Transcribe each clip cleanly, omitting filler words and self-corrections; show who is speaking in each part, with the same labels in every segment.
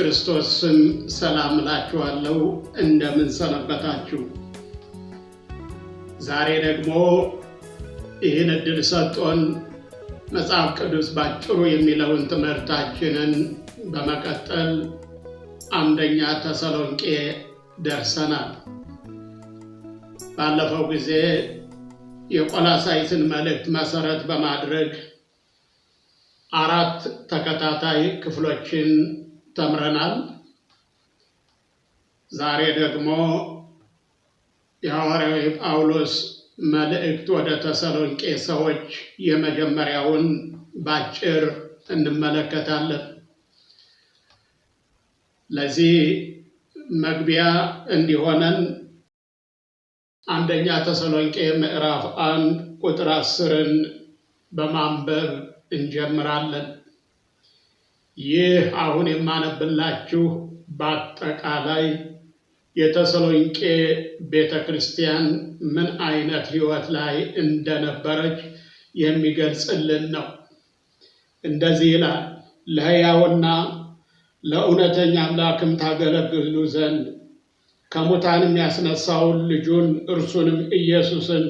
Speaker 1: ክርስቶስ ስም ሰላም እላችኋለሁ። እንደምን ሰነበታችሁ? ዛሬ ደግሞ ይህን ዕድል ሰጥቶን መጽሐፍ ቅዱስ ባጭሩ የሚለውን ትምህርታችንን በመቀጠል አንደኛ ተሰሎንቄ ደርሰናል። ባለፈው ጊዜ የቆላሳይስን መልእክት መሰረት በማድረግ 4 ተከታታይ ክፍሎችን ተምረናል። ዛሬ ደግሞ የሐዋርያው ጳውሎስ መልእክት ወደ ተሰሎንቄ ሰዎች የመጀመሪያውን ባጭር እንመለከታለን። ለዚህ መግቢያ እንዲሆነን አንደኛ ተሰሎንቄ ምዕራፍ 1 ቁጥር 10 በማንበብ እንጀምራለን። ይህ አሁን የማነብላችሁ በአጠቃላይ የተሰሎንቄ ቤተክርስቲያን ምን አይነት ሕይወት ላይ እንደነበረች የሚገልጽልን ነው። እንደዚህ ይላል፣ ለሕያውና ለእውነተኛ አምላክም ታገለግሉ ዘንድ ከሙታንም ያስነሳውን ልጁን እርሱንም ኢየሱስን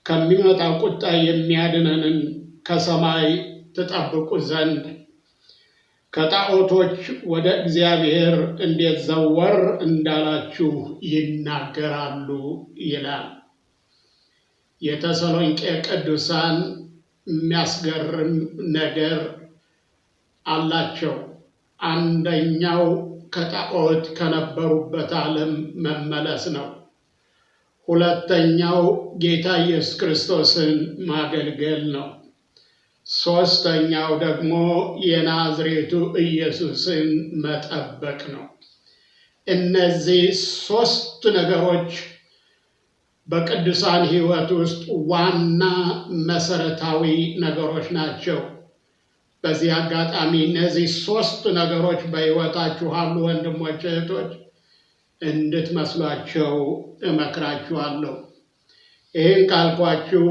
Speaker 1: ከሚመጣ ቁጣ የሚያድነንን ከሰማይ ትጠብቁ ዘንድ ከጣዖቶች ወደ እግዚአብሔር እንዴት ዘወር እንዳላችሁ ይናገራሉ ይላል። የተሰሎንቄ ቅዱሳን የሚያስገርም ነገር አላቸው። አንደኛው ከጣዖት ከነበሩበት ዓለም መመለስ ነው። ሁለተኛው ጌታ ኢየሱስ ክርስቶስን ማገልገል ነው። ሶስተኛው ደግሞ የናዝሬቱ ኢየሱስን መጠበቅ ነው። እነዚህ ሶስት ነገሮች በቅዱሳን ሕይወት ውስጥ ዋና መሰረታዊ ነገሮች ናቸው። በዚህ አጋጣሚ እነዚህ ሶስት ነገሮች በሕይወታችሁ አሉ ወንድሞች እህቶች፣ እንድትመስሏቸው እመክራችኋለሁ። ይህን ካልኳችሁ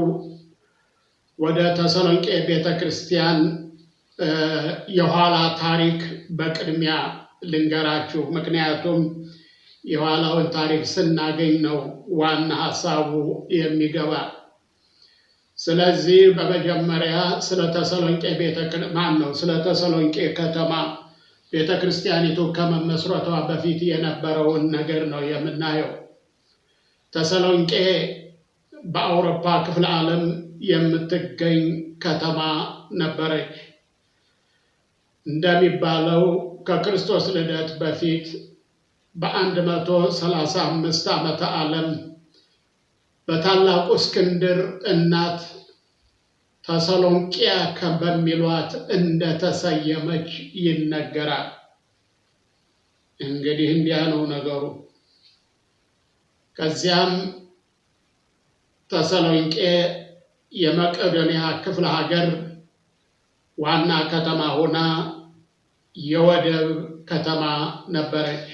Speaker 1: ወደ ተሰሎንቄ ቤተክርስቲያን የኋላ ታሪክ በቅድሚያ ልንገራችሁ። ምክንያቱም የኋላውን ታሪክ ስናገኝ ነው ዋና ሐሳቡ የሚገባ። ስለዚህ በመጀመሪያ ስለ ተሰሎንቄ ስለ ተሰሎንቄ ከተማ ቤተክርስቲያኒቱ ከመመስረቷ በፊት የነበረውን ነገር ነው የምናየው። ተሰሎንቄ በአውሮፓ ክፍለ ዓለም የምትገኝ ከተማ ነበረች። እንደሚባለው ከክርስቶስ ልደት በፊት በ135 ዓመተ ዓለም በታላቁ እስክንድር እናት ተሰሎንቅያ በሚሏት እንደተሰየመች ይነገራል። እንግዲህ እንዲያ ነው ነገሩ። ከዚያም ተሰሎንቄ የመቄዶንያ ክፍለ ሀገር ዋና ከተማ ሆና የወደብ ከተማ ነበረች።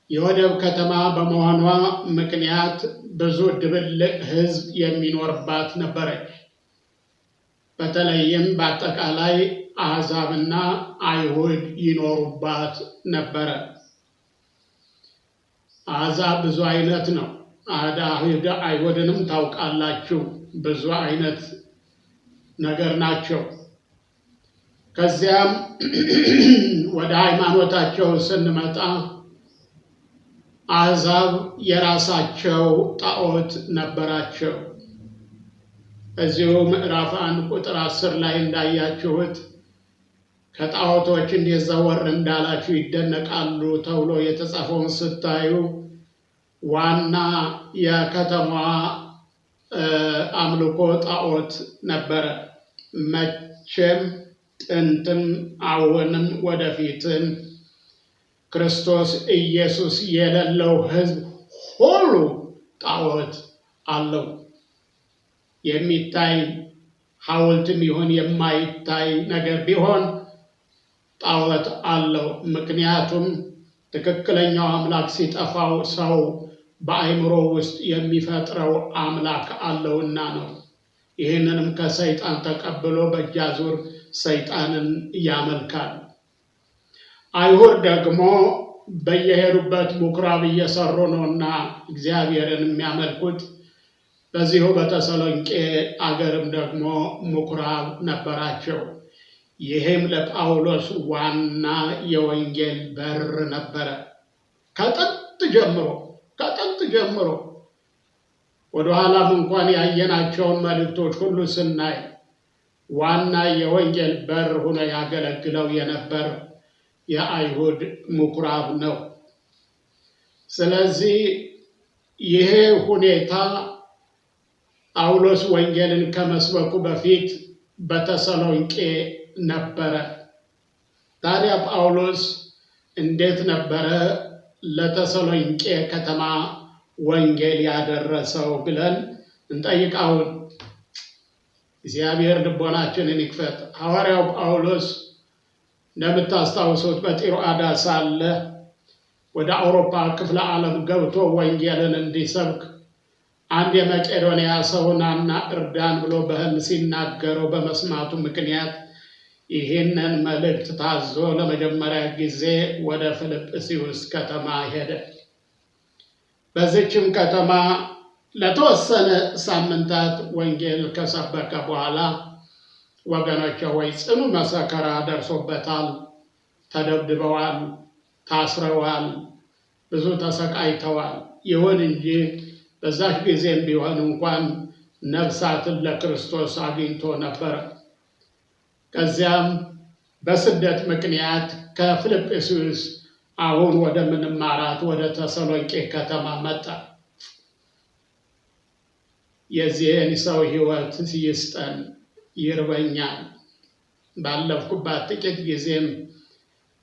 Speaker 1: የወደብ ከተማ በመሆኗ ምክንያት ብዙ ድብልቅ ሕዝብ የሚኖርባት ነበረች። በተለይም በአጠቃላይ አሕዛብና አይሁድ ይኖሩባት ነበረ። አሕዛብ ብዙ አይነት ነው። አይሁድንም ታውቃላችሁ፣ ብዙ አይነት ነገር ናቸው። ከዚያም ወደ ሃይማኖታቸው ስንመጣ አሕዛብ የራሳቸው ጣዖት ነበራቸው። እዚሁ ምዕራፍ 1 ቁጥር 10 ላይ እንዳያችሁት ከጣዖቶች እንዴት ዘወር እንዳላችሁ ይደነቃሉ ተብሎ የተጻፈውን ስታዩ ዋና የከተማዋ አምልኮ ጣዖት ነበረ። መቼም ጥንትም አሁንም ወደፊትም ክርስቶስ ኢየሱስ የሌለው ሕዝብ ሁሉ ጣዖት አለው። የሚታይ ሐውልትም ይሁን የማይታይ ነገር ቢሆን ጣዖት አለው። ምክንያቱም ትክክለኛው አምላክ ሲጠፋው ሰው በአእምሮ ውስጥ የሚፈጥረው አምላክ አለውና ነው። ይህንንም ከሰይጣን ተቀብሎ በእጅ አዙር ሰይጣንን ያመልካል። አይሁድ ደግሞ በየሄዱበት ምኩራብ እየሰሩ ነውና እግዚአብሔርን የሚያመልኩት። በዚሁ በተሰሎንቄ አገርም ደግሞ ምኩራብ ነበራቸው። ይህም ለጳውሎስ ዋና የወንጌል በር ነበረ። ከጥንት ጀምሮ ከጥንት ጀምሮ ወደኋላም እንኳን ያየናቸውን መልእክቶች ሁሉ ስናይ ዋና የወንጌል በር ሆኖ ያገለግለው የነበር የአይሁድ ምኩራብ ነው። ስለዚህ ይሄ ሁኔታ ጳውሎስ ወንጌልን ከመስበኩ በፊት በተሰሎንቄ ነበረ። ታዲያ ጳውሎስ እንዴት ነበረ ለተሰሎንቄ ከተማ ወንጌል ያደረሰው ብለን እንጠይቃውን። እግዚአብሔር ልቦናችንን ይክፈት። ሐዋርያው ጳውሎስ እንደምታስታውሱት በጢሮአዳ ሳለ ወደ አውሮፓ ክፍለ ዓለም ገብቶ ወንጌልን እንዲሰብክ አንድ የመቄዶንያ ሰው ናና እርዳን ብሎ በሕልም ሲናገረው በመስማቱ ምክንያት ይህንን መልእክት ታዞ ለመጀመሪያ ጊዜ ወደ ፊልጵስዩስ ከተማ ሄደ። በዚችም ከተማ ለተወሰነ ሳምንታት ወንጌል ከሰበከ በኋላ ወገኖቼ ወይ ጽኑ መሰከራ ደርሶበታል። ተደብድበዋል፣ ታስረዋል፣ ብዙ ተሰቃይተዋል። ይሁን እንጂ በዛች ጊዜም ቢሆን እንኳን ነፍሳትን ለክርስቶስ አግኝቶ ነበረ። ከዚያም በስደት ምክንያት ከፊልጵስዩስ አሁን ወደምንማራት ወደ ተሰሎንቄ ከተማ መጣ። የዚህን ሰው ሕይወት ይስጠን። ይርበኛል። ባለፍኩባት ጥቂት ጊዜም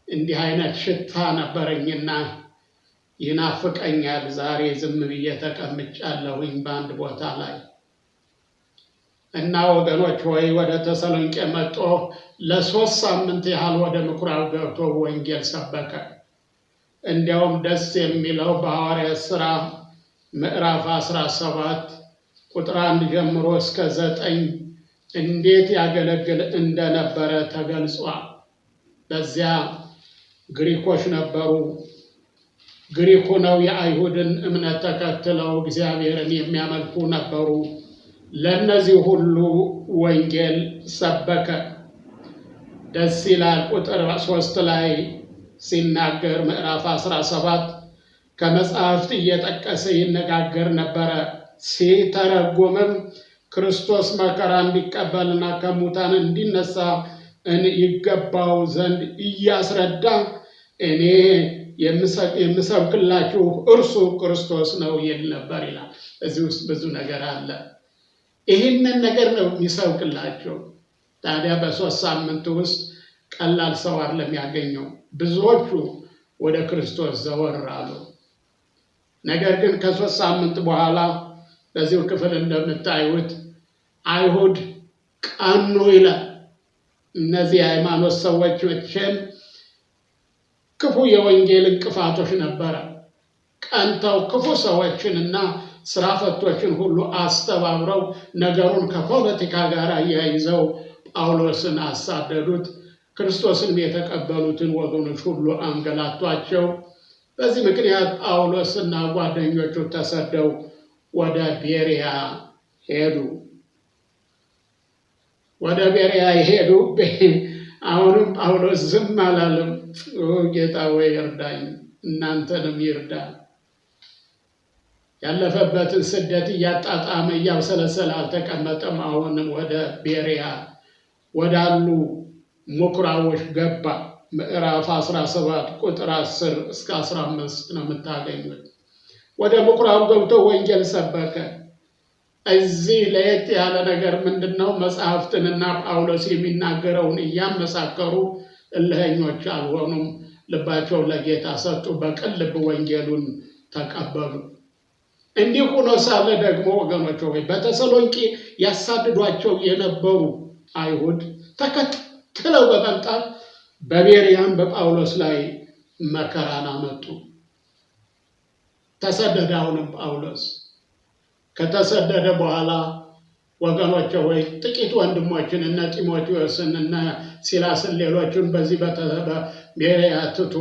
Speaker 1: እንዲህ አይነት ሽታ ነበረኝና ይናፍቀኛል። ዛሬ ዝም ብዬ ተቀምጫለሁኝ በአንድ ቦታ ላይ እና ወገኖች ሆይ ወደ ተሰሎንቄ መጥቶ ለ3 ሳምንት ያህል ወደ ምኩራብ ገብቶ ወንጌል ሰበከ። እንዲያውም ደስ የሚለው በሐዋርያት ሥራ ምዕራፍ 17 ቁጥር 1 ጀምሮ እስከ 9 እንዴት ያገለግል እንደነበረ ተገልጿል። በዚያ ግሪኮች ነበሩ። ግሪክ ሆነው የአይሁድን እምነት ተከትለው እግዚአብሔርን የሚያመልኩ ነበሩ። ለእነዚህ ሁሉ ወንጌል ሰበከ። ደስ ይላል። ቁጥር 3 ላይ ሲናገር ምዕራፍ 17 ከመጽሐፍት እየጠቀሰ ይነጋገር ነበረ። ሲተረጉምም ክርስቶስ መከራ እንዲቀበልና ከሙታን እንዲነሳ ይገባው ዘንድ እያስረዳ እኔ የምሰብክላችሁ እርሱ ክርስቶስ ነው ይል ነበር ይላል። እዚህ ውስጥ ብዙ ነገር አለ። ይህንን ነገር ነው የሚሰብክላቸው። ታዲያ በ3 ሳምንት ውስጥ ቀላል ሰው አይደለም ያገኘው። ብዙዎቹ ወደ ክርስቶስ ዘወር አሉ። ነገር ግን ከ3 ሳምንት በኋላ በዚሁ ክፍል እንደምታዩት አይሁድ ቀኑ ይላል። እነዚህ የሃይማኖት ሰዎች መቼም ክፉ የወንጌል እንቅፋቶች ነበረ። ቀንተው ክፉ ሰዎችንና ስራ ፈቶችን ሁሉ አስተባብረው ነገሩን ከፖለቲካ ጋር አያይዘው ጳውሎስን አሳደዱት። ክርስቶስን የተቀበሉትን ወገኖች ሁሉ አንገላቷቸው። በዚህ ምክንያት ጳውሎስና ጓደኞቹ ተሰደው ወደ ቤሪያ ሄዱ። ወደ ቤሪያ ሄዱ። አሁንም ጳውሎስ ዝም አላለም። ጌታ ወይ እርዳኝ፣ እናንተንም ይርዳ። ያለፈበትን ስደት እያጣጣመ እያብሰለሰለ አልተቀመጠም። አሁንም ወደ ቤሪያ ወዳሉ ምኩራቦች ገባ። ምዕራፍ 17 ቁጥር 10 እስከ 15 ነው የምታገኙት። ወደ ምኩራቡ ገብቶ ወንጌል ሰበከ። እዚህ ለየት ያለ ነገር ምንድነው? መጽሐፍትንና ጳውሎስ የሚናገረውን እያመሳከሩ እልኸኞች አልሆኑም። ልባቸውን ለጌታ ሰጡ። በቅን ልብ ወንጌሉን ተቀበሉ። እንዲህ ሆኖ ሳለ ደግሞ ወገኖች ሆይ በተሰሎንቄ ያሳድዷቸው የነበሩ አይሁድ ተከትለው በመምጣት በቤርያም በጳውሎስ ላይ መከራን አመጡ። ተሰደደ። አሁንም ጳውሎስ ከተሰደደ በኋላ ወገኖች ሆይ ጥቂት ወንድሞችን እነ ጢሞቴዎስን እነ ሲላስን ሌሎችን በዚህ ቤርያ ትቶ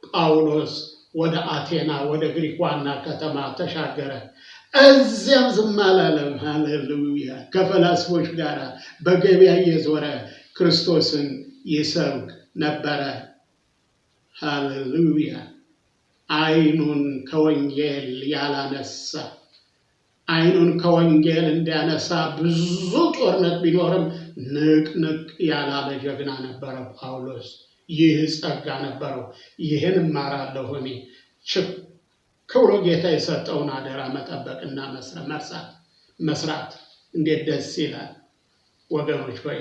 Speaker 1: ጳውሎስ ወደ አቴና ወደ ግሪክ ዋና ከተማ ተሻገረ። እዚያም ዝም አላለም። ሃሌሉያ! ከፈላስፎች ጋር በገበያ እየዞረ ክርስቶስን ይሰብክ ነበረ። ሃሌሉያ! ዓይኑን ከወንጌል ያላነሳ፣ ዓይኑን ከወንጌል እንዲያነሳ ብዙ ጦርነት ቢኖርም ንቅንቅ ያላለ ጀግና ነበረ ጳውሎስ። ይህ ጸጋ ነበረው። ይህን እማራለሁ እኔ። ችክ ብሎ ጌታ የሰጠውን አደራ መጠበቅና መስራት እንዴት ደስ ይላል ወገኖች ሆይ።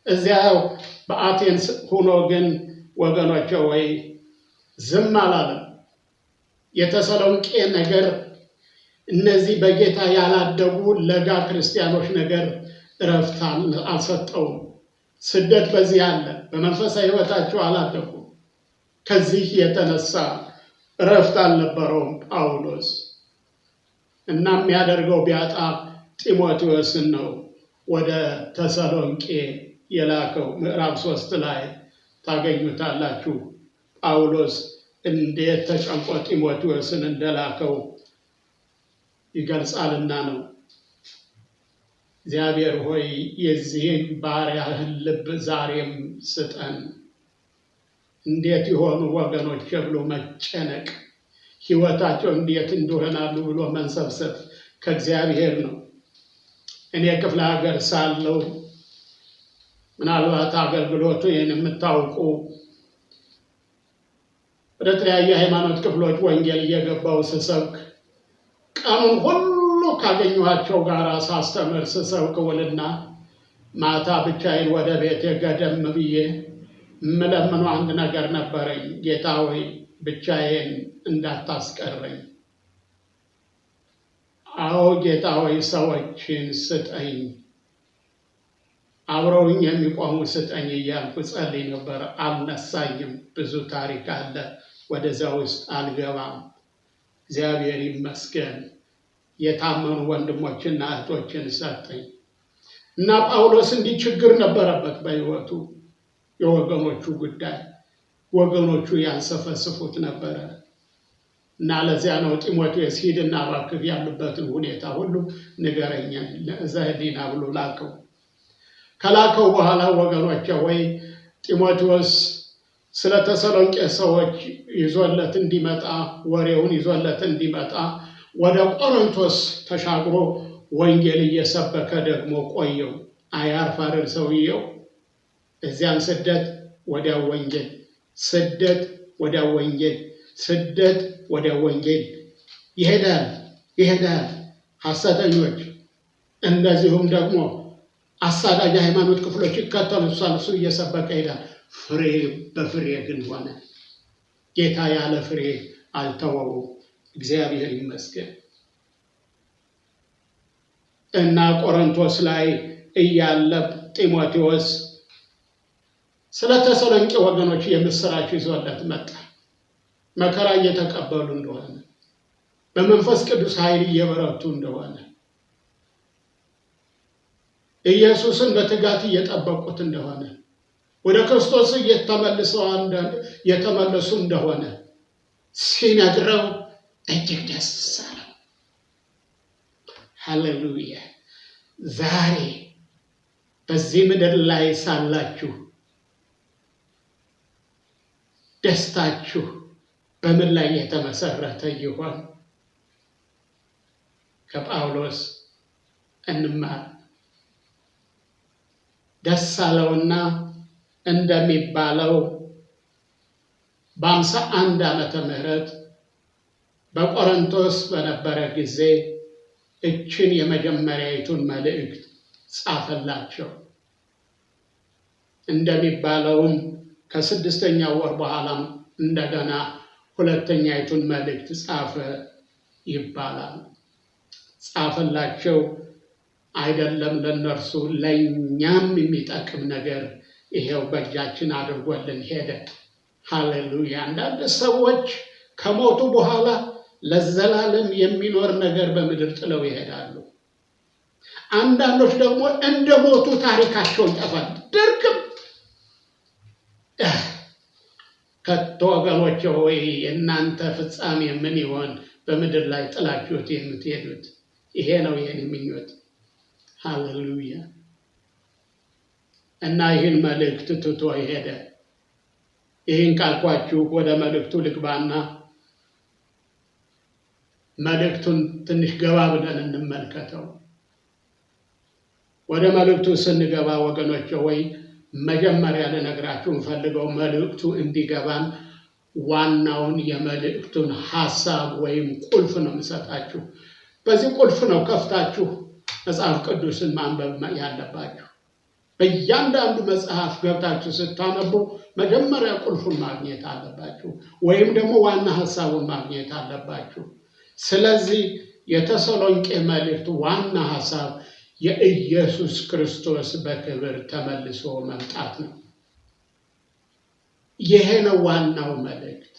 Speaker 1: እዚያው በአቴንስ ሆኖ ግን ወገኖች ወይ ዝም አላለም። የተሰሎንቄ ነገር፣ እነዚህ በጌታ ያላደጉ ለጋ ክርስቲያኖች ነገር እረፍት አልሰጠውም። ስደት በዚህ አለ። በመንፈሳዊ ሕይወታቸው አላደጉም። ከዚህ የተነሳ እረፍት አልነበረውም ጳውሎስ እና የሚያደርገው ቢያጣ ጢሞቴዎስን ነው ወደ ተሰሎንቄ የላከው። ምዕራፍ 3 ላይ ታገኙታላችሁ። ጳውሎስ እንዴት ተጨንቆ ጢሞቴዎስን እንደላከው ይገልጻልና ነው። እግዚአብሔር ሆይ የዚህን ባሪያህን ልብ ዛሬም ስጠን። እንዴት ይሆኑ ወገኖች ብሎ መጨነቅ፣ ሕይወታቸው እንዴት እንደሆናሉ ብሎ መንሰብሰብ ከእግዚአብሔር ነው። እኔ ክፍለ ሀገር ሳለሁ፣ ምናልባት አገልግሎቱ ይህን የምታውቁ፣ ወደ ተለያዩ የሃይማኖት ክፍሎች ወንጌል እየገባው ስሰብክ፣ ቀኑን ሁሉ ካገኘኋቸው ጋር ሳስተምር ስሰብክ ውልና ማታ ብቻዬን ወደ ቤቴ ገደም ብዬ የምለምነው አንድ ነገር ነበረኝ። ጌታ ሆይ ብቻዬን እንዳታስቀረኝ። አዎ ጌታ ሆይ ሰዎችን ስጠኝ፣ አብረውኝ የሚቆሙ ስጠኝ እያልኩ ጸልይ ነበር። አልነሳኝም። ብዙ ታሪክ አለ፣ ወደዚያ ውስጥ አልገባም። እግዚአብሔር ይመስገን የታመኑ ወንድሞችና እህቶችን ሰጠኝ። እና ጳውሎስ እንዲህ ችግር ነበረበት በሕይወቱ፣ የወገኖቹ ጉዳይ፣ ወገኖቹ ያንሰፈስፉት ነበረ። እና ለዚያ ነው ጢሞቴዎስ ሂድና እባክህ ያሉበትን ሁኔታ ሁሉ ንገረኝ ዘህሊና ብሎ ላከው። ከላከው በኋላ ወገኖቼ ወይ ጢሞቴዎስ ስለ ተሰሎንቄ ሰዎች ይዞለት እንዲመጣ፣ ወሬውን ይዞለት እንዲመጣ ወደ ቆሮንቶስ ተሻግሮ ወንጌል እየሰበከ ደግሞ ቆየው። አያርፍ አይደል ሰውየው? እዚያም ስደት ወዲያው ወንጌል፣ ስደት ወዲያው ወንጌል፣ ስደት ወዲያው ወንጌል። ይሄዳል ይሄዳል። ሐሰተኞች እንደዚሁም ደግሞ አሳዳጅ ሃይማኖት ክፍሎች ይከተሉታል። እሱ እየሰበከ ይሄዳል። ፍሬ በፍሬ ግን ሆነ። ጌታ ያለ ፍሬ አልተወውም። እግዚአብሔር ይመስገን። እና ቆሮንቶስ ላይ እያለ ጢሞቴዎስ ስለ ተሰሎንቄ ወገኖች የምስራች ይዞለት መጣ። መከራ እየተቀበሉ እንደሆነ፣ በመንፈስ ቅዱስ ኃይል እየበረቱ እንደሆነ፣ ኢየሱስን በትጋት እየጠበቁት እንደሆነ፣ ወደ ክርስቶስ እየተመለሱ እንደሆነ ሲነግረው እጅግ ደስ አለው። ሃሌሉያ! ዛሬ በዚህ ምድር ላይ ሳላችሁ ደስታችሁ በምን ላይ የተመሰረተ ይሆን? ከጳውሎስ እንማር። ደስ አለውና እንደሚባለው በ51 ዓመተ ምህረት በቆሮንቶስ በነበረ ጊዜ እችን የመጀመሪያይቱን መልእክት ጻፈላቸው። እንደሚባለውም ከስድስተኛው ወር በኋላም እንደገና ሁለተኛይቱን መልእክት ጻፈ ይባላል። ጻፈላቸው አይደለም ለነርሱ፣ ለእኛም የሚጠቅም ነገር ይሄው በእጃችን አድርጎልን ሄደ። ሃሌሉያ! አንዳንድ ሰዎች ከሞቱ በኋላ ለዘላለም የሚኖር ነገር በምድር ጥለው ይሄዳሉ። አንዳንዶች ደግሞ እንደ ሞቱ ታሪካቸው ይጠፋል። ድርግም። ከቶ ወገኖቼ ሆይ የእናንተ ፍጻሜ ምን ይሆን? በምድር ላይ ጥላችሁት የምትሄዱት? ይሄ ነው የኔ ምኞት። ሃሌሉያ። እና ይህን መልእክት ትቶ ሄደ። ይህን ካልኳችሁ ወደ መልእክቱ ልግባና መልእክቱን ትንሽ ገባ ብለን እንመልከተው። ወደ መልእክቱ ስንገባ ወገኖቼ ወይ መጀመሪያ ልነግራችሁ እንፈልገው መልእክቱ እንዲገባን ዋናውን የመልእክቱን ሐሳብ ወይም ቁልፍ ነው የምሰጣችሁ። በዚህ ቁልፍ ነው ከፍታችሁ መጽሐፍ ቅዱስን ማንበብ ያለባችሁ። በእያንዳንዱ መጽሐፍ ገብታችሁ ስታነቡ መጀመሪያ ቁልፉን ማግኘት አለባችሁ፣ ወይም ደግሞ ዋና ሐሳቡን ማግኘት አለባችሁ። ስለዚህ የተሰሎንቄ መልእክት ዋና ሐሳብ የኢየሱስ ክርስቶስ በክብር ተመልሶ መምጣት ነው። ይሄ ነው ዋናው መልእክት።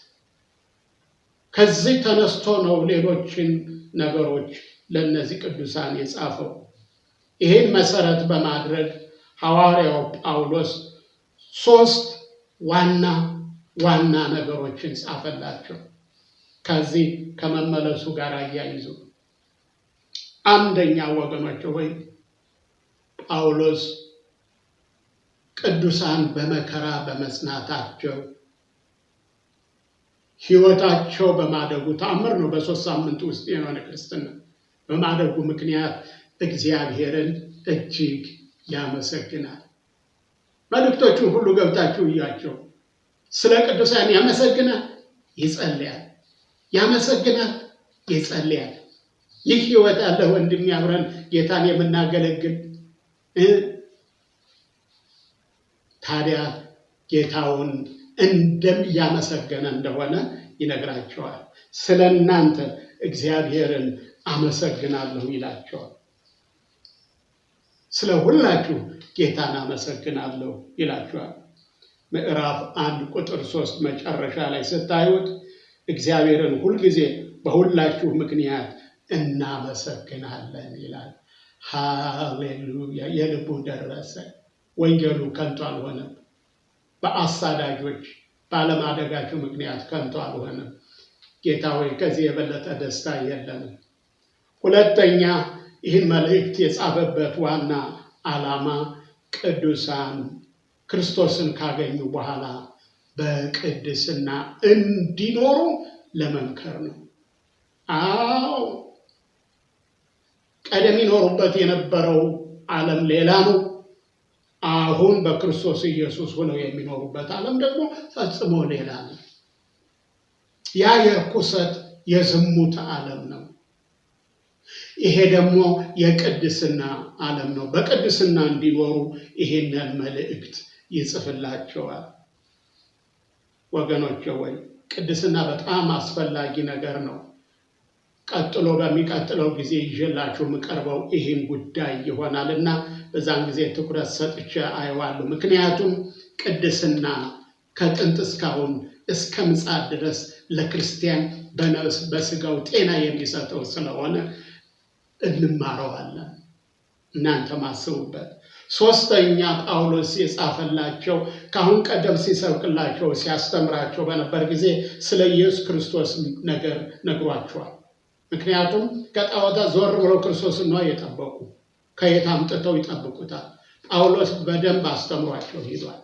Speaker 1: ከዚህ ተነስቶ ነው ሌሎችን ነገሮች ለእነዚህ ቅዱሳን የጻፈው። ይህን መሰረት በማድረግ ሐዋርያው ጳውሎስ ሶስት ዋና ዋና ነገሮችን ጻፈላቸው። ከዚህ ከመመለሱ ጋር አያይዞ አንደኛ ወገኖች ሆይ ጳውሎስ ቅዱሳን በመከራ በመጽናታቸው ሕይወታቸው በማደጉ ተአምር ነው። በ3 ሳምንት ውስጥ የሆነ ክርስትና በማደጉ ምክንያት እግዚአብሔርን እጅግ ያመሰግናል። መልእክቶቹን ሁሉ ገብታችሁ እያቸው። ስለ ቅዱሳን ያመሰግናል፣ ይጸልያል፣ ያመሰግናል፣ ይጸልያል። ይህ ሕይወት ያለ ወንድም አብረን ጌታን የምናገለግል ታዲያ ጌታውን እንደሚያመሰግን እንደሆነ ይነግራቸዋል። ስለ እናንተ እግዚአብሔርን አመሰግናለሁ ይላቸዋል። ስለ ሁላችሁ ጌታን አመሰግናለሁ ይላቸዋል። ምዕራፍ 1 ቁጥር 3 መጨረሻ ላይ ስታዩት እግዚአብሔርን ሁልጊዜ በሁላችሁ ምክንያት እናመሰግናለን ይላል። ሃሌሉያ! የልቡ ደረሰ። ወንጌሉ ከንቱ አልሆነም። በአሳዳጆች ባለማደጋቸው ምክንያት ከንቱ አልሆነም። ጌታ ሆይ ከዚህ የበለጠ ደስታ የለንም። ሁለተኛ ይህን መልእክት የጻፈበት ዋና ዓላማ ቅዱሳን ክርስቶስን ካገኙ በኋላ በቅድስና እንዲኖሩ ለመምከር ነው። አዎ ቀደም ይኖሩበት የነበረው ዓለም ሌላ ነው። አሁን በክርስቶስ ኢየሱስ ሆነው የሚኖሩበት ዓለም ደግሞ ፈጽሞ ሌላ ነው። ያ የርኩሰት የዝሙት ዓለም ነው። ይሄ ደግሞ የቅድስና ዓለም ነው። በቅድስና እንዲኖሩ ይሄንን መልእክት ይጽፍላቸዋል። ወገኖቼ ወይ ቅድስና በጣም አስፈላጊ ነገር ነው። ቀጥሎ በሚቀጥለው ጊዜ ይዤላችሁ የምቀርበው ይሄን ጉዳይ ይሆናልና በዛን ጊዜ ትኩረት ሰጥቼ አየዋለሁ። ምክንያቱም ቅድስና ከጥንት እስካሁን እስከ ምጽአት ድረስ ለክርስቲያን በነፍስ በስጋው ጤና የሚሰጠው ስለሆነ እንማረዋለን። እናንተም አስቡበት። ሶስተኛ ጳውሎስ የጻፈላቸው ከአሁን ቀደም ሲሰብክላቸው ሲያስተምራቸው በነበር ጊዜ ስለ ኢየሱስ ክርስቶስ ነገር ነግሯቸዋል። ምክንያቱም ከጣዖታት ዞር ብለው ክርስቶስን ነው የጠበቁ። ከየት አምጥተው ይጠብቁታል? ጳውሎስ በደንብ አስተምሯቸው ሄዷል።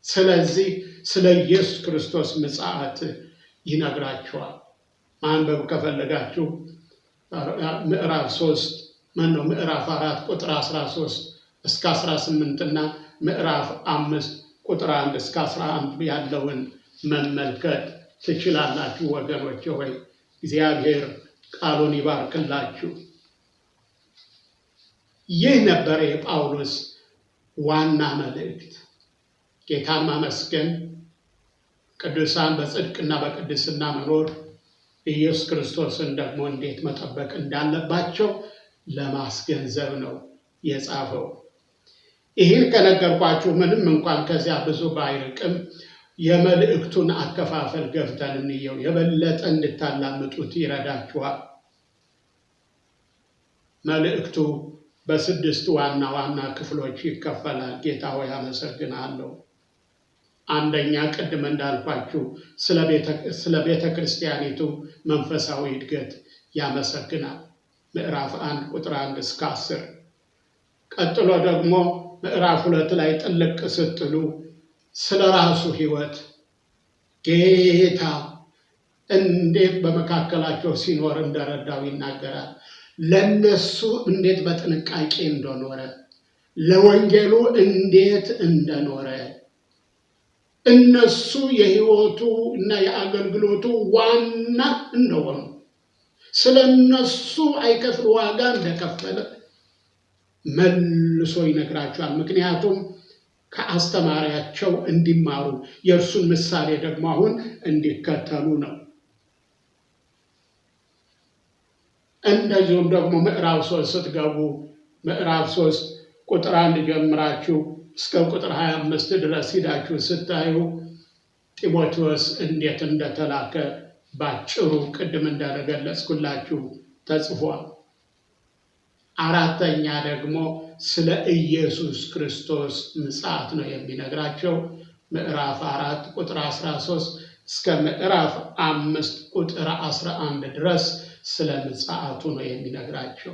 Speaker 1: ስለዚህ ስለ ኢየሱስ ክርስቶስ ምጽአት ይነግራቸዋል። ማንበብ ከፈለጋችሁ ምዕራፍ 3 ማነው ምዕራፍ 4 ቁጥር 13 እስከ 18 እና ምዕራፍ 5 ቁጥር 1 እስከ 11 ያለውን መመልከት ትችላላችሁ። ወገኖቼ ሆይ እግዚአብሔር ቃሉን ይባርክላችሁ። ይህ ነበር የጳውሎስ ዋና መልእክት። ጌታን ማመስገን፣ ቅዱሳን በጽድቅና በቅድስና መኖር፣ ኢየሱስ ክርስቶስን ደግሞ እንዴት መጠበቅ እንዳለባቸው ለማስገንዘብ ነው የጻፈው። ይህን ከነገርኳችሁ ምንም እንኳን ከዚያ ብዙ ባይርቅም የመልእክቱን አከፋፈል ገብተን እንየው። የበለጠ እንድታላምጡት ይረዳችኋል። መልእክቱ በ6 ዋና ዋና ክፍሎች ይከፈላል። ጌታ ሆይ አመሰግናለሁ። አንደኛ ቅድም እንዳልኳችሁ ስለ ቤተ ክርስቲያኒቱ መንፈሳዊ እድገት ያመሰግናል። ምዕራፍ 1 ቁጥር 1 እስከ 10። ቀጥሎ ደግሞ ምዕራፍ 2 ላይ ጥልቅ ስትሉ ስለ ራሱ ሕይወት ጌታ እንዴት በመካከላቸው ሲኖር እንደረዳው ይናገራል። ለነሱ እንዴት በጥንቃቄ እንደኖረ፣ ለወንጌሉ እንዴት እንደኖረ፣ እነሱ የሕይወቱ እና የአገልግሎቱ ዋና እንደሆኑ፣ ስለነሱ አይከፍል ዋጋ እንደከፈለ መልሶ ይነግራቸዋል። ምክንያቱም ከአስተማሪያቸው እንዲማሩ የእርሱን ምሳሌ ደግሞ አሁን እንዲከተሉ ነው። እንደዚሁም ደግሞ ምዕራፍ 3 ስትገቡ ምዕራፍ 3 ቁጥር 1 ጀምራችሁ እስከ ቁጥር 25 ድረስ ሂዳችሁ ስታዩ ጢሞቴዎስ እንዴት እንደተላከ ባጭሩ ቅድም እንደገለጽኩላችሁ ተጽፏል። አራተኛ ደግሞ ስለ ኢየሱስ ክርስቶስ ምጽአት ነው የሚነግራቸው። ምዕራፍ 4 ቁጥር 13 እስከ ምዕራፍ 5 ቁጥር 11 ድረስ ስለ ምጽአቱ ነው የሚነግራቸው።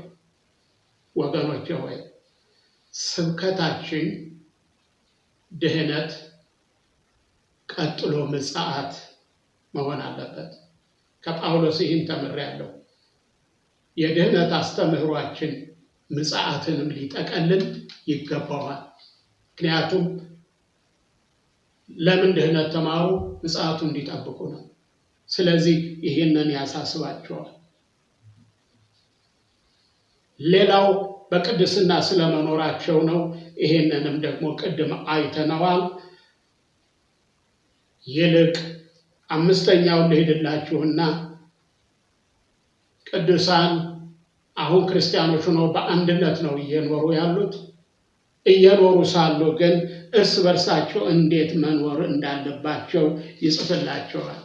Speaker 1: ወገኖቼ ሆይ ስብከታችን ድህነት ቀጥሎ ምጽአት መሆን አለበት። ከጳውሎስ ይህን ተምሬያለሁ። የድህነት አስተምህሯችን ምጽአትንም ሊጠቀልል ይገባዋል። ምክንያቱም ለምን ድህነት ተማሩ? ምጽአቱ እንዲጠብቁ ነው። ስለዚህ ይህንን ያሳስባቸዋል። ሌላው በቅድስና ስለመኖራቸው ነው። ይህንንም ደግሞ ቅድም አይተነዋል። ይልቅ አምስተኛውን ልሂድላችሁና ቅዱሳን አሁን ክርስቲያኖች ሆነው በአንድነት ነው እየኖሩ ያሉት። እየኖሩ ሳሉ ግን እርስ በርሳቸው እንዴት መኖር እንዳለባቸው ይጽፍላቸዋል።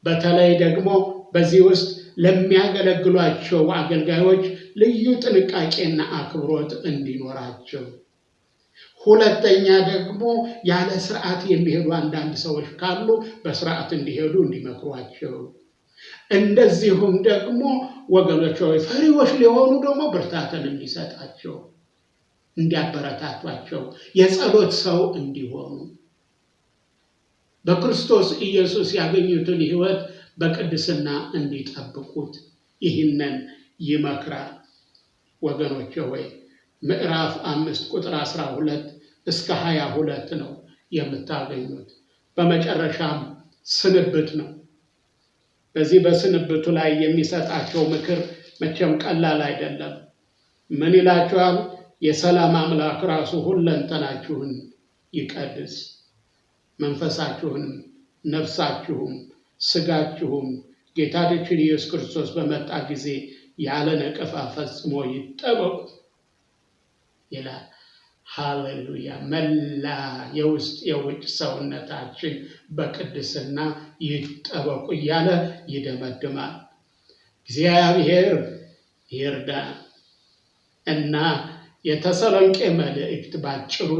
Speaker 1: በተለይ ደግሞ በዚህ ውስጥ ለሚያገለግሏቸው አገልጋዮች ልዩ ጥንቃቄና አክብሮት እንዲኖራቸው፣ ሁለተኛ ደግሞ ያለ ስርዓት የሚሄዱ አንዳንድ ሰዎች ካሉ በስርዓት እንዲሄዱ እንዲመክሯቸው፣ እንደዚሁም ደግሞ ወገኖች ሆይ ፈሪዎች ሊሆኑ ደግሞ ብርታትን እንዲሰጣቸው እንዲያበረታቷቸው፣ የጸሎት ሰው እንዲሆኑ፣ በክርስቶስ ኢየሱስ ያገኙትን ሕይወት በቅድስና እንዲጠብቁት ይህንን ይመክራል። ወገኖች ሆይ ምዕራፍ 5 ቁጥር 12 እስከ 22 ነው የምታገኙት። በመጨረሻም ስንብት ነው። በዚህ በስንብቱ ላይ የሚሰጣቸው ምክር መቼም ቀላል አይደለም። ምን ይላቸዋል? የሰላም አምላክ ራሱ ሁለንተናችሁን ይቀድስ፣ መንፈሳችሁንም ነፍሳችሁም ስጋችሁም ጌታችን ኢየሱስ ክርስቶስ በመጣ ጊዜ ያለ ነቀፋ ፈጽሞ ይጠበቁ ይላል። ሃሌሉያ! መላ የውስጥ የውጭ ሰውነታችን በቅድስና ይጠበቁ እያለ ይደመድማል። እግዚአብሔር ይርዳን እና የተሰሎንቄ መልእክት ባጭሩ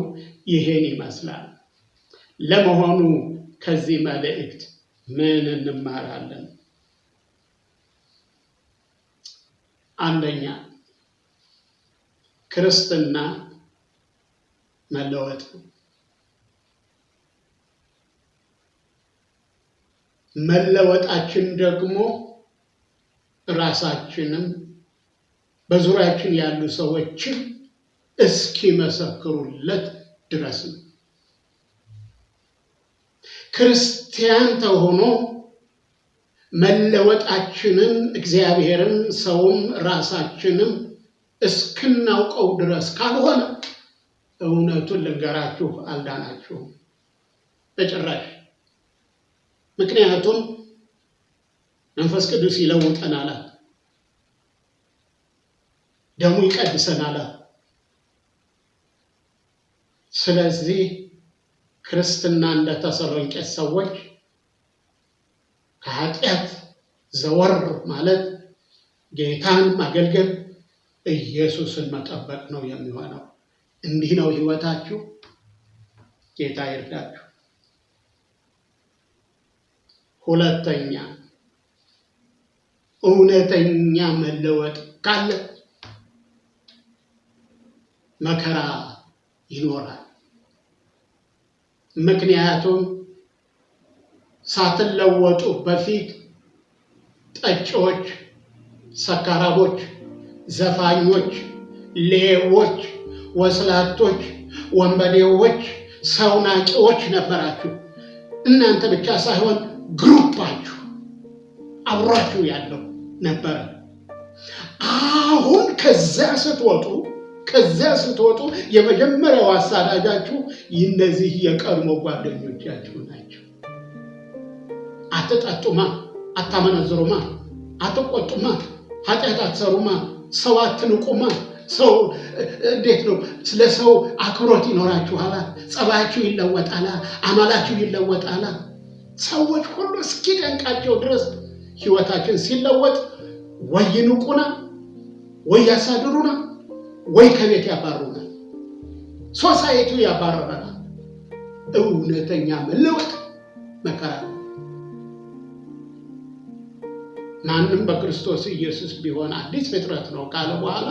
Speaker 1: ይሄን ይመስላል። ለመሆኑ ከዚህ መልእክት ምን እንማራለን? አንደኛ ክርስትና መለወጥ ነው። መለወጣችን ደግሞ ራሳችንም በዙሪያችን ያሉ ሰዎችን እስኪመሰክሩለት ድረስ ነው። ክርስቲያን ተሆኖ መለወጣችንን እግዚአብሔርን ሰውም ራሳችንም እስክናውቀው ድረስ ካልሆነ እውነቱን ልንገራችሁ አልዳናችሁም በጭራሽ። ምክንያቱም መንፈስ ቅዱስ ይለውጠናል፣ ደሙ ይቀድሰናል። ስለዚህ ክርስትና እንደ ተሰሎንቄ ሰዎች ከኃጢአት ዘወር ማለት ጌታን ማገልገል ኢየሱስን መጠበቅ ነው የሚሆነው። እንዲህ ነው ሕይወታችሁ። ጌታ ይርዳችሁ። ሁለተኛ እውነተኛ መለወጥ ካለ መከራ ይኖራል። ምክንያቱም ሳትለወጡ በፊት ጠጪዎች፣ ሰካራሞች፣ ዘፋኞች፣ ሌቦች፣ ወስላቶች፣ ወንበዴዎች፣ ሰው ናቂዎች ነበራችሁ። እናንተ ብቻ ሳይሆን ግሩፓችሁ አብሯችሁ ያለው ነበረ። አሁን ከዚያ ስትወጡ የመጀመሪያው አሳዳጃችሁ እነዚህ የቀድሞ ጓደኞቻችሁ ናቸው። አትጠጡማ፣ አታመነዝሩማ፣ አትቆጡማ፣ ኃጢአት አትሰሩማ፣ ሰው አትንቁማ። ሰው እንዴት ነው? ስለ ሰው አክብሮት ይኖራችኋላ፣ ጸባያችሁ ይለወጣላ፣ አማላችሁ ይለወጣላ። ሰዎች ሁሉ እስኪደንቃቸው ድረስ ህይወታችን ሲለወጥ ወይ ይንቁና፣ ወይ ያሳድሩና፣ ወይ ከቤት ያባሩናል። Society ው ያባረረናል። እውነተኛ መለወጥ መከራ ነው። ማንም በክርስቶስ ኢየሱስ ቢሆን አዲስ ፍጥረት ነው ካለ በኋላ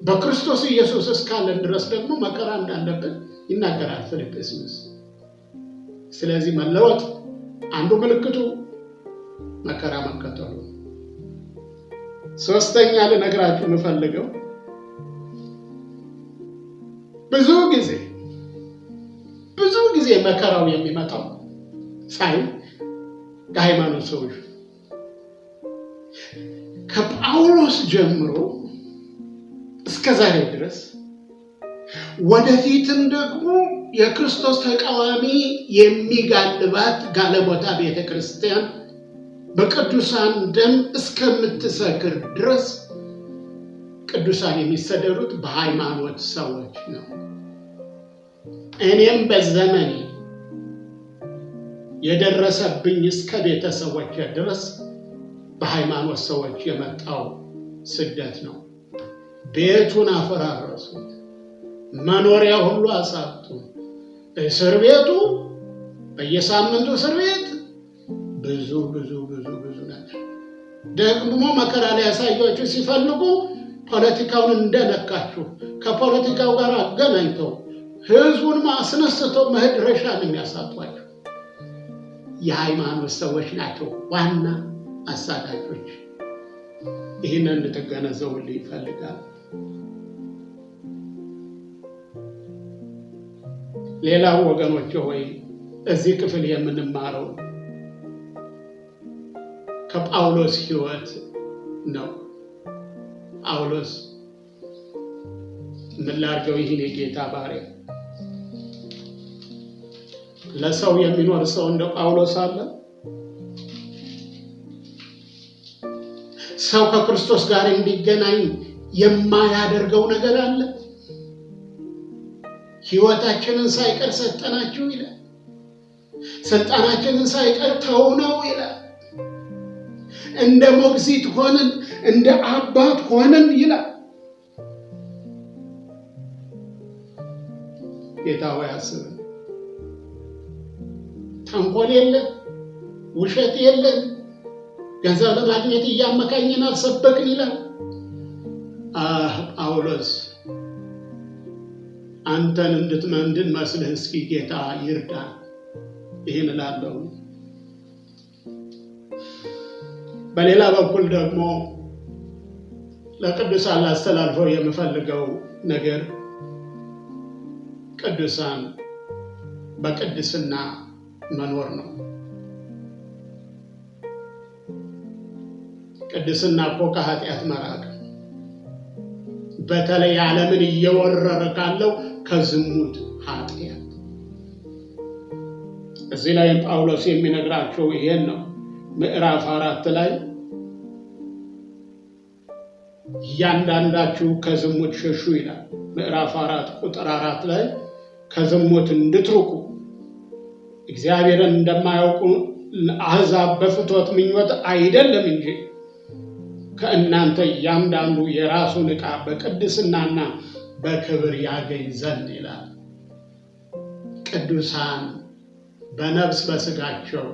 Speaker 1: በክርስቶስ ኢየሱስ እስካለን ድረስ ደግሞ መከራ እንዳለብን ይናገራል ፊልጵስዩስ። ስለዚህ መለወጥ አንዱ ምልክቱ መከራ መከተሉ ነው። ሶስተኛ ልነግራችሁ የምፈልገው ብዙ ጊዜ ብዙ ጊዜ መከራው የሚመጣው ሳይ ከሃይማኖት ሰዎች ከጳውሎስ ጀምሮ እስከ ዛሬ ድረስ፣ ወደፊትም ደግሞ የክርስቶስ ተቃዋሚ የሚጋልባት ጋለሞታ ቤተ ክርስቲያን በቅዱሳን ደም እስከምትሰክር ድረስ ቅዱሳን የሚሰደዱት በሃይማኖት ሰዎች ነው። እኔም በዘመኔ የደረሰብኝ እስከ ቤተሰቦች ድረስ በሃይማኖት ሰዎች የመጣው ስደት ነው። ቤቱን አፈራረሱት፣ መኖሪያ ሁሉ አሳጡ። እስር ቤቱ በየሳምንቱ እስር ቤት፣ ብዙ ብዙ ብዙ ብዙ ነገር። ደግሞ መከራ ላይ ያሳያችሁ ሲፈልጉ ፖለቲካውን እንደነካችሁ ከፖለቲካው ጋር አገናኝተው ህዝቡን አስነስተው መድረሻን የሚያሳጧቸው የሃይማኖት ሰዎች ናቸው ዋና አሳዳጆች። ይህንን እንድትገነዘቡልኝ ይፈልጋል። ሌላው ወገኖች ሆይ፣ እዚህ ክፍል የምንማረው ከጳውሎስ ሕይወት ነው። ጳውሎስ ምን ላድርገው ይህን የጌታ ባሪያ? ለሰው የሚኖር ሰው እንደ ጳውሎስ አለ? ሰው ከክርስቶስ ጋር እንዲገናኝ የማያደርገው ነገር አለ? ሕይወታችንን ሳይቀር ሰጠናችሁ ይላል። ስልጣናችንን ሳይቀር ተውነው ይላል። እንደ ሞግዚት ሆንን፣ እንደ አባት ሆንን ይላል። ጌታ ሆይ አስበን። ተንኮል የለን፣ ውሸት የለን፣ ገንዘብ ለማግኘት እያመካኘን አልሰበክን ይላል። አህ ጳውሎስ፣ አንተን እንድንመስልህ እስኪ ጌታ ይርዳን። ይህን እላለሁ። በሌላ በኩል ደግሞ ለቅዱሳን ላስተላልፈው የምፈልገው ነገር ቅዱሳን በቅድስና መኖር ነው። ቅድስና እኮ ከኃጢአት መራቅ፣ በተለይ ዓለምን እየወረረ ካለው ከዝሙት ኃጢአት። እዚህ ላይ ጳውሎስ የሚነግራቸው ይሄን ነው። ምዕራፍ 4 ላይ እያንዳንዳችሁ ከዝሙት ሸሹ ይላል። ምዕራፍ 4 ቁጥር 4 ላይ ከዝሙት እንድትርቁ እግዚአብሔርን እንደማያውቁ አሕዛብ በፍትወት ምኞት አይደለም እንጂ ከእናንተ እያንዳንዱ የራሱን ዕቃ በቅድስናና በክብር ያገኝ ዘንድ ይላል። ቅዱሳን በነፍስ በስጋቸው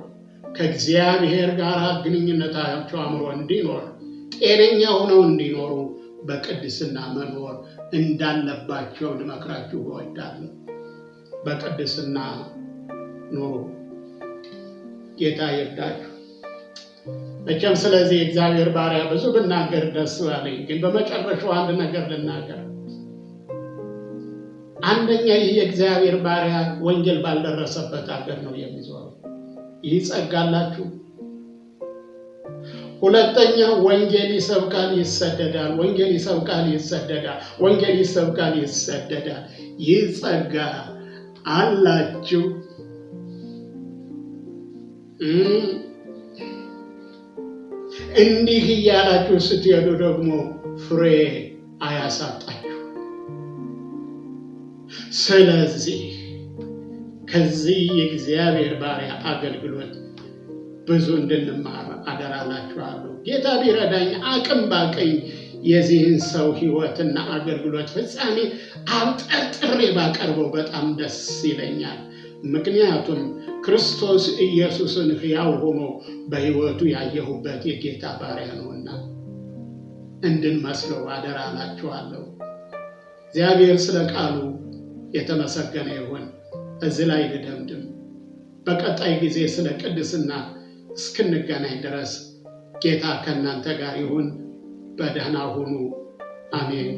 Speaker 1: ከእግዚአብሔር ጋር ግንኙነታቸው አምሮ እንዲኖር፣ ጤነኛ ሆነው እንዲኖሩ በቅድስና መኖር እንዳለባቸው ልመክራችሁ እወዳለሁ። በቅድስና ኑሩ። ጌታ ይርዳችሁ። መቼም ስለዚህ የእግዚአብሔር ባሪያ ብዙ ብናገር ደስ ባለኝ፣ ግን በመጨረሻው አንድ ነገር ልናገር። አንደኛ፣ ይህ የእግዚአብሔር ባሪያ ወንጌል ባልደረሰበት ሀገር ነው የሚዞረው። ይህ ጸጋ አላችሁ። ሁለተኛ፣ ወንጌል ይሰብካል፣ ይሰደዳል። ወንጌል ይሰብካል፣ ይሰደዳል። ወንጌል ይሰብካል፣ ይሰደዳል። ይህ ጸጋ አላችሁ። እንዲህ እያላችሁ ስትሄዱ ደግሞ ፍሬ አያሳጣችሁ። ስለዚህ ከዚህ የእግዚአብሔር ባሪያ አገልግሎት ብዙ እንድንማር አደራላችኋለሁ። ጌታ ቢረዳኝ፣ አቅም ባቀኝ የዚህን ሰው ሕይወትና አገልግሎት ፍጻሜ አብጠርጥሬ ባቀርበው በጣም ደስ ይለኛል። ምክንያቱም ክርስቶስ ኢየሱስን ሕያው ሆኖ በሕይወቱ ያየሁበት የጌታ ባሪያ ነውና እንድንመስለው አደራ እላችኋለሁ። እግዚአብሔር ስለ ቃሉ የተመሰገነ ይሁን። እዚህ ላይ ልደምድም። በቀጣይ ጊዜ ስለ ቅድስና እስክንገናኝ ድረስ ጌታ ከእናንተ ጋር ይሁን። በደህና ሁኑ። አሜን።